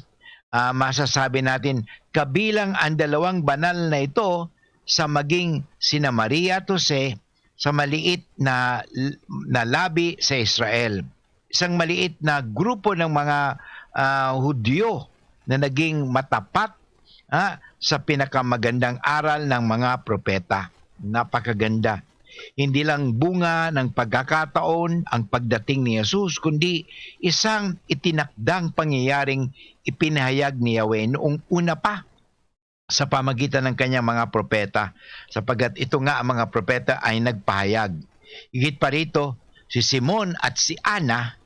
ah, masasabi natin, kabilang ang dalawang banal na ito sa maging sina Maria at Jose sa maliit na, na labi sa Israel. Isang maliit na grupo ng mga, ah, Hudyo na naging matapat, ah, sa pinakamagandang aral ng mga propeta. Napakaganda. Hindi lang bunga ng pagkakataon ang pagdating ni Jesus, kundi isang itinakdang pangyayaring ipinahayag ni Yahweh noong una pa sa pamagitan ng kanyang mga propeta, sapagkat ito nga ang mga propeta ay nagpahayag. Higit pa rito, si Simon at si Ana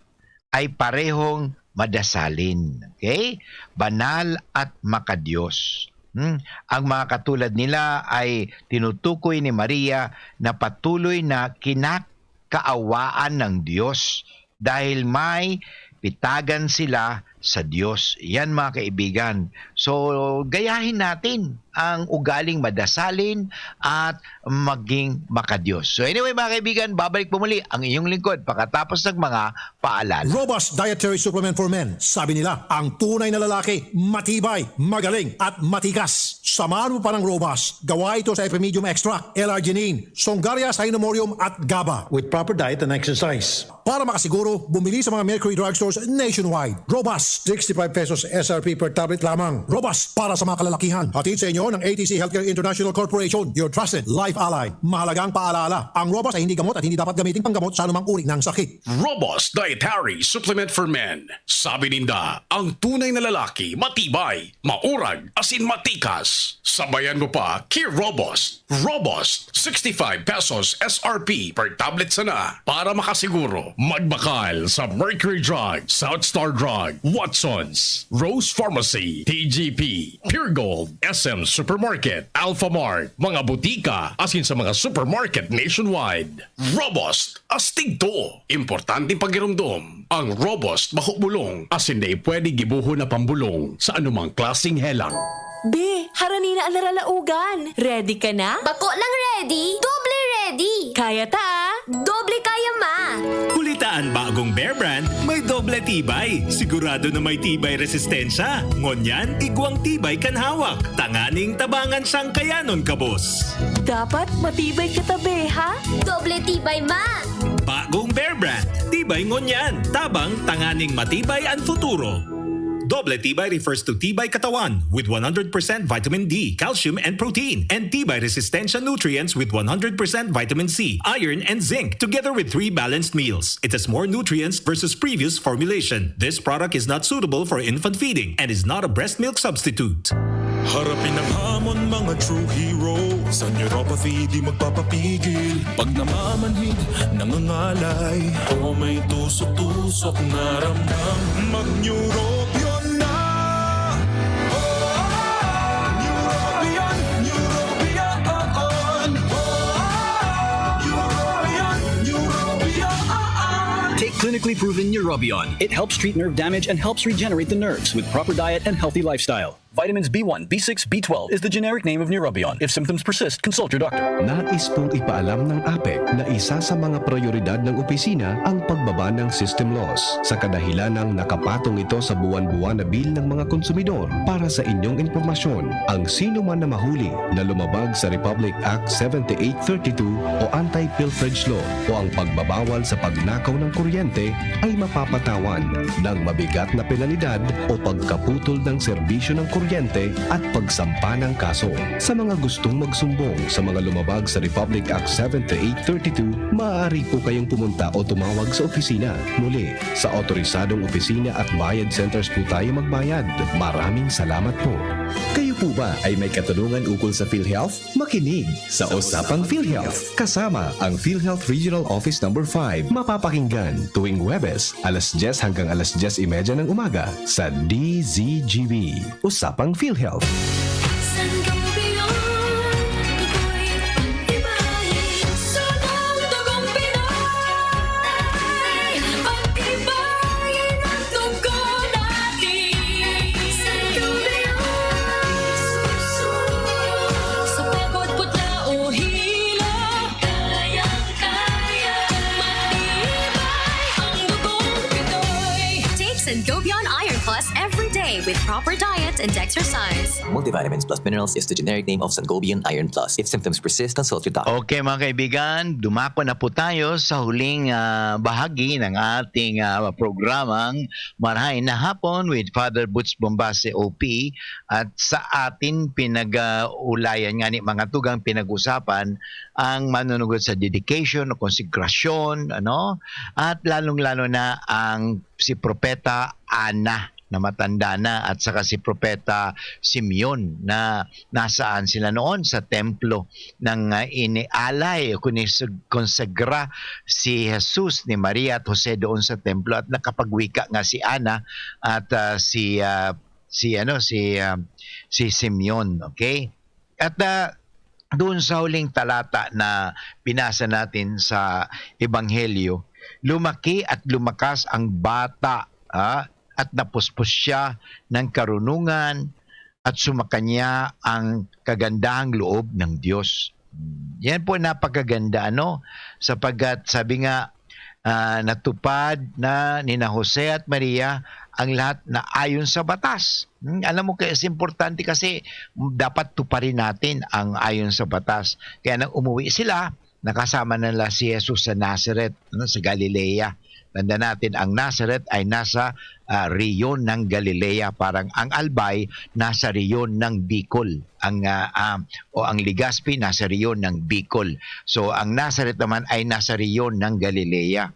ay parehong madasalin, okay? Banal at makadiyos. Hmm? Ang mga katulad nila ay tinutukoy ni Maria na patuloy na kinakaawaan ng Diyos dahil may pitagan sila sa Diyos. Yan, mga kaibigan. So, gayahin natin ang ugaling madasalin at maging makadiyos. So anyway, mga kaibigan, babalik po muli ang inyong lingkod pagkatapos ng mga paalala. Robust Dietary Supplement for Men. Sabi nila, ang tunay na lalaki, matibay, magaling, at matikas. Samahan mo pa ng Robust. Gawa ito sa Epimedium Extract, L-arginine, Songaria Cynomorium, at GABA. With proper diet and exercise. Para makasiguro, bumili sa mga Mercury Drugstores nationwide. Robust, sixty-five pesos S R P per tablet lamang. Robust para sa mga kalalakihan. Hatid sa inyo ng A T C Healthcare International Corporation, your trusted life ally. Mahalagang paalaala, ang Robust ay hindi gamot at hindi dapat gamitin panggamot sa anumang uri ng sakit. Robust Dietary Supplement for Men. Sabi ninda, ang tunay na lalaki, matibay, maurag, asin matikas. Sabayan mo pa, ki Robust. Robust, sixty-five pesos S R P per tablet sana. Para makasiguro, magbakal sa Mercury Drug, South Star Drug, Watsons, Rose Pharmacy, T G P, Pure Gold, S M Supermarket, Alpha Mart, mga butika, asin sa mga supermarket nationwide. Robust, astig to. Importanteng pagiromdom. Ang Robust bako bulong, asin dai pwede gibohon na pambulong sa anumang klaseng helang. Be, harani na an naralaogan. Ready ka na? Bako lang ready, doble ready. Kaya ta, ah. Doble kaya, ma. Huli ta an bagong Bear Brand, may doble tibay. Sigurado na may tibay resistensya. Ngunyan, igwang tibay kan hawak. Tanganing tabangan siyang kayanon, kabos. Dapat matibay ka ta, be, ha? Doble tibay, ma. Bagong Bear Brand, tibay ngunyan. Tabang tanganing matibay an futuro. Doble tibay refers to tibay katawan with one hundred percent vitamin D, calcium, and protein, and tibay resistensya nutrients with one hundred percent vitamin C, iron, and zinc, together with three balanced meals. It has more nutrients versus previous formulation. This product is not suitable for infant feeding and is not a breast milk substitute. Harapin ang hamon, mga true heroes. Sa neuropathy, di magpapapigil. Pag namamanhid, nangangalay, o may tusok-tusok na ramdam, mag-Neurobion na! Neurobion, Neurobion, Neurobion, Neurobion. Take clinically proven Neurobion. It helps treat nerve damage and helps regenerate the nerves with proper diet and healthy lifestyle. Vitamins B one, B six, B twelve is the generic name of Neurobion. If symptoms persist, consult your doctor. Nais pong ipaalam ng APEC na isa sa mga prioridad ng opisina ang pagbaba ng system loss. Sa kadahilanang nakapatong ito sa buwan-buwan na bill ng mga konsumidor. Para sa inyong impormasyon, ang sino man na mahuli na lumabag sa Republic Act seventy-eight thirty-two o Anti-Pilferage Law o ang pagbabawal sa pagnakaw ng kuryente ay mapapatawan ng mabigat na penalidad o pagkaputol ng serbisyo ng kuryente at pagsampa ng kaso. Sa mga gustong magsumbong sa mga lumabag sa Republic Act seven three eight thirty-two, maaari po kayong pumunta o tumawag sa opisina. Muli, sa otorisadong opisina at bayad centers po tayo magbayad. Maraming salamat po. Kayo po ba ay may katanungan ukol sa PhilHealth? Makinig sa Usapang PhilHealth kasama ang PhilHealth Regional Office Number five. Mapapakinggan tuwing Huwebes, alas diyes hanggang alas diyes y media ng umaga sa D Z G B. Usapang PhilHealth. Sangobion, ako'y pag-ibahin sa pagtugong Pinoy. Pag-ibahin ang dugo natin. Sangobion, sa pagod, putla o hilo, kayang-kaya, matibay ang dugong Pinoy. Take Sangobion Iron Plus every day with proper diet and exercise. Multivitamins plus minerals is the generic name of Sangobion Iron Plus. If symptoms persist, consult your doctor. Okay, mga kaibigan, dumako na po tayo sa huling, ah, bahagi ng ating, ah, programang Marahay na Hapon with Father Butch Bombase, O P. At sa atin pinag-ulayan nga ni mga tugang pinag-usapan ang manunugod sa dedication o konsekrasyon, ano? At lalong-lalo na ang si Propeta Ana na matanda na at saka si Propeta Simeon na nasaan sila noon sa templo nang, ah, inialay o kunis-, konsegra si Jesus ni Maria at Jose doon sa templo at nakapagwika nga si Ana at, ah, si, ah, si ano, si, ah, si Simeon, okay? At, ah, doon sa huling talata na binasa natin sa Ebanghelyo, lumaki at lumakas ang bata, ah, at napuspos siya ng karunungan at sumakanya ang kagandahang loob ng Diyos. Yan po napakaganda, ano? Sapagkat sabi nga, ah, natupad na nina Jose at Maria ang lahat na ayon sa batas. Hmm, alam mo, kaya is importante kasi dapat tuparin natin ang ayon sa batas. Kaya nang umuwi sila, nakasama na nila si Jesus sa Nazareth, ano, sa Galilea. Tanda natin, ang Nazareth ay nasa, ah, rehiyon ng Galilea. Parang ang Albay nasa rehiyon ng Bicol. Ang, ah, ah, o ang Legazpi nasa rehiyon ng Bicol. So, ang Nazareth naman ay nasa rehiyon ng Galilea.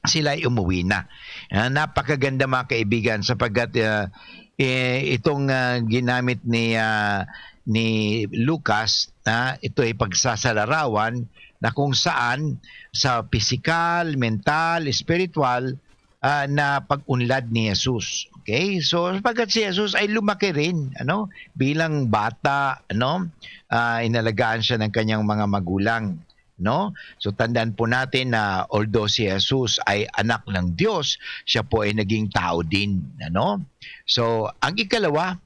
Sila ay umuwi na. Ah, napakaganda, mga kaibigan, sapagkat, ah, eh, itong, ah, ginamit ni, ah, ni Lucas, ah, ito ay pagsasalarawan na kung saan sa pisikal, mental, espiritual, ah, na pag-unlad ni Jesus. Okay? So, sapagkat si Jesus ay lumaki rin, ano, bilang bata, ano, ah, inalagaan siya ng kanyang mga magulang, no? So, tandaan po natin na although si Jesus ay anak ng Diyos, siya po ay naging tao din, ano? So, ang ikalawa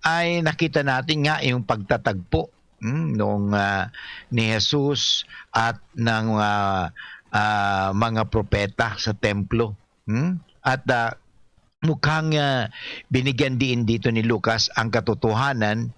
ay nakita natin nga yung pagtatagpo, hmm, nung, ah, ni Jesus at ng, ah, ah, mga propeta sa templo, hmm? At, ah, mukhang, ah, binigyan diin dito ni Lucas ang katotohanan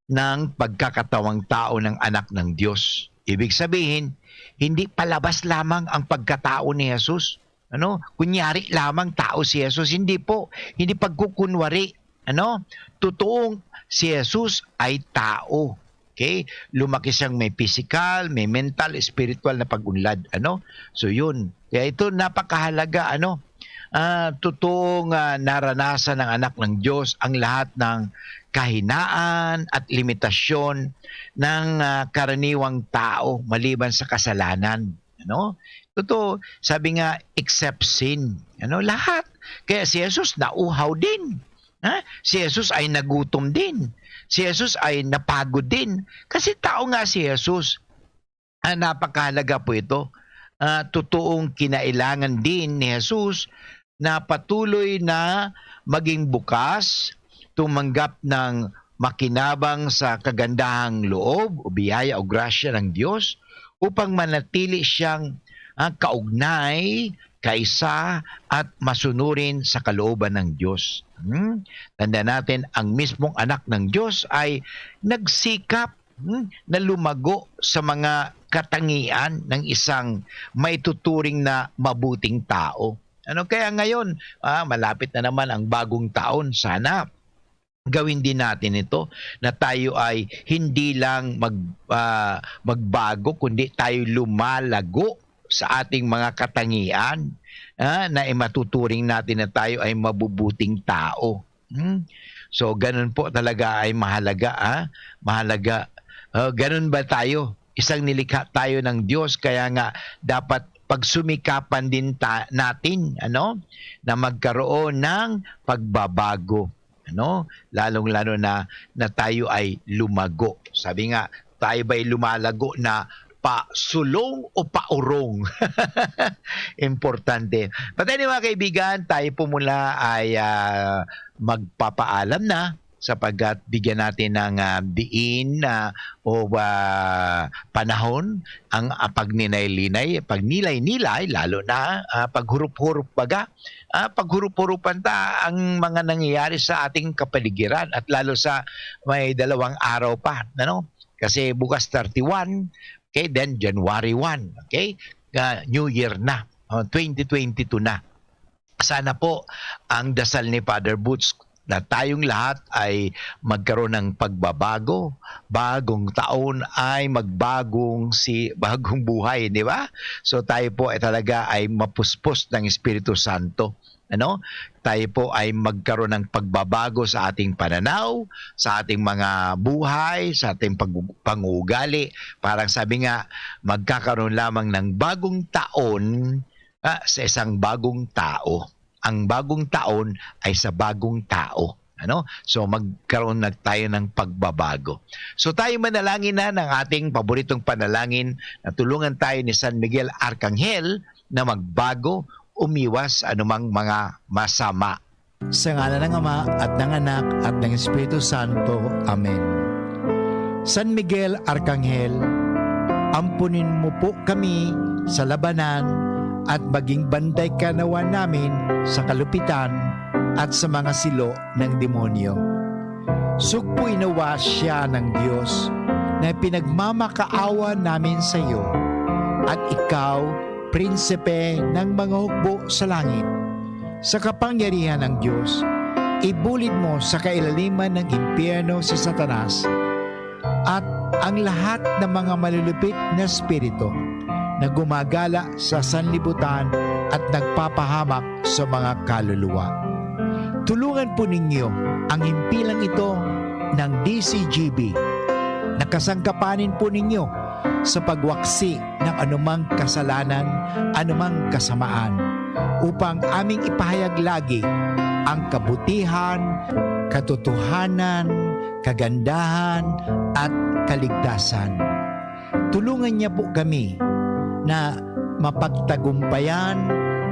ng pagkakatawang tao ng Anak ng Diyos. Ibig sabihin, hindi palabas lamang ang pagkatao ni Jesus. Ano? Kunyari lamang tao si Jesus. Hindi po. Hindi pagkukunwari. Ano? Totoong si Jesus ay tao. Okay? Lumaki siyang may pisikal, may mental, espiritual na pag-unlad. Ano? So, yun. Kaya ito napakahalaga, ano? Ah, totoong, ah, naranasan ng Anak ng Diyos ang lahat ng kahinaan at limitasyon ng, ah, karaniwang tao maliban sa kasalanan, ano? Totoo, sabi nga, "Except sin." Ano? Lahat. Kaya si Jesus nauhaw din. Ha? Si Jesus ay nagutom din. Si Jesus ay napagod din. Kasi tao nga si Jesus. Ah, napakahalaga po ito. Ah, totoong kinailangan din ni Jesus na patuloy na maging bukas, tumanggap ng makinabang sa kagandahang loob o biyaya o grasya ng Diyos upang manatili siyang, ah, kaugnay, kaisa at masunurin sa kalooban ng Diyos. Hmm? Tandaan natin, ang mismong Anak ng Diyos ay nagsikap, hmm, na lumago sa mga katangian ng isang maituturing na mabuting tao. Ano kaya ngayon, ah, malapit na naman ang bagong taon, sana Gawin din natin ito, na tayo ay hindi lang mag-, ah, magbago, kundi tayo lumalago sa ating mga katangian, ah, na imatuturing natin na tayo ay mabubuting tao. Hmm? So, ganun po talaga ay mahalaga, ah, mahalaga. Ah, ganun ba tayo? Isang nilikha tayo ng Diyos, kaya nga dapat pagsumikapan din ta-, natin, ano, na magkaroon ng pagbabago, ano? Lalong-lalo na, na tayo ay lumago. Sabi nga, tayo ba'y lumalago na pasulong o paurong? Importante. But anyway, mga kaibigan, tayo po muna ay, ah, magpapaalam na sapagkat bigyan natin ng, ah, diin, ah, o, ah, panahon ang, ah, pagninay-linay, pagnilay-nilay, lalo na, ah, paghurup-hurup baga, ah, paghurup-hurupan ta ang mga nangyayari sa ating kapaligiran at lalo sa may dalawang araw pa, ano? Kasi bukas thirty-one, okay, then January one, okay? Ah, New Year na, oh, twenty twenty-two na. Sana po ang dasal ni Father Boots na tayong lahat ay magkaroon ng pagbabago, bagong taon ay magbagong si-, bagong buhay, di ba? So tayo po ay talaga ay mapuspos ng Espiritu Santo. Ano? Tayo po ay magkaroon ng pagbabago sa ating pananaw, sa ating mga buhay, sa ating pag-, pangugali. Parang sabi nga, magkakaroon lamang ng bagong taon, ah, sa isang bagong tao. Ang bagong taon ay sa bagong tao. Ano? So, magkaroon na tayo ng pagbabago. So, tayo manalangin na ng ating paboritong panalangin na tulungan tayo ni San Miguel Arcangel na magbago, umiwas sa anumang mga masama. Sa ngalan ng Ama, at ng Anak, at ng Espiritu Santo. Amen. San Miguel Arcangel, ampunin mo po kami sa labanan at maging bantay ka nawa namin sa kalupitan at sa mga silo ng demonyo. Sugpuin nawa siya ng Diyos na pinagmamakaawa namin sa iyo, at ikaw, prinsipe ng mga hukbo sa langit. Sa kapangyarihan ng Diyos, ibulid mo sa kailaliman ng impyerno si Satanas at ang lahat ng mga malulupit na espiritu na gumagala sa sanlibutan at nagpapahamak sa mga kaluluwa. Tulungan po ninyo ang himpilang ito ng D C G B. Nakasangkapanin po ninyo sa pagwaksi ng anumang kasalanan, anumang kasamaan, upang aming ipahayag lagi ang kabutihan, katotohanan, kagandahan, at kaligtasan. Tulungan niya po kami na mapagtagumpayan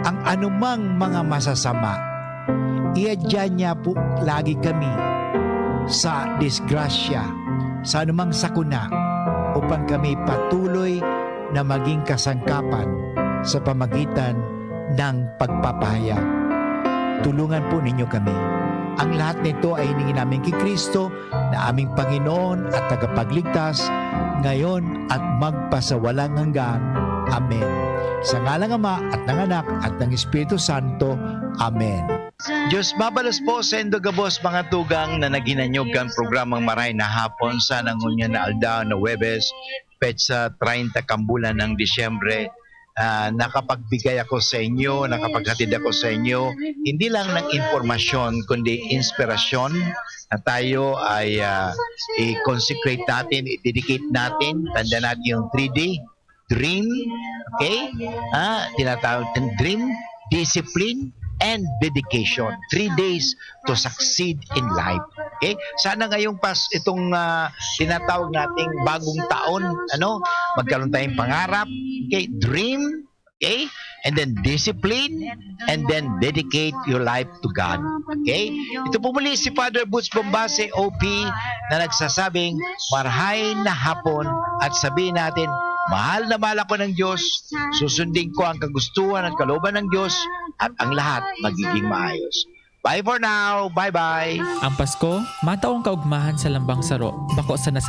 ang anumang mga masasama. Iadya niya po lagi kami sa disgrasya, sa anumang sakuna, upang kami patuloy na maging kasangkapan sa pamagitan ng pagpapahayag. Tulungan po ninyo kami. Ang lahat nito ay hiningi namin ki Cristo na aming Panginoon at Tagapagligtas, ngayon at magpasawalang hanggan. Amen. Sa ngalang Ama, at ng Anak, at ng Espiritu Santo. Amen. Diyos mabalos po saindo gabos, mga tugang, na naghinanyog kan programang Marahay na Hapon sa ngunyan na aldaw na Huwebes, petsa treinta kan bulan ng Disyembre. Ah, nakapagbigay ako sa inyo, nakapaghatid ako sa inyo, hindi lang ng impormasyon, kundi inspirasyon na tayo ay, ah, i-consecrate natin, i-dedicate natin. Tanda natin yung three D, dream, okay? Ah, tinatawag natin dream, discipline, and dedication. Three days to succeed in life. Okay? Sana ngayong pas-, itong, ah, tinatawag nating bagong taon, ano, magkaroon tayong pangarap, okay? Dream, okay? And then discipline, and then dedicate your life to God. Okay? Ito po muli si Father Boots Bombase, O P, na nagsasabing, "Marahay na hapon," at sabihin natin, "Mahal na mahal ako ng Diyos, susundin ko ang kagustuhan at kalooban ng Diyos, at ang lahat magiging maayos." Bye for now. Bye-bye. Ang Pasko, mataong kaugmahan sa lambang saro, bako sa nasa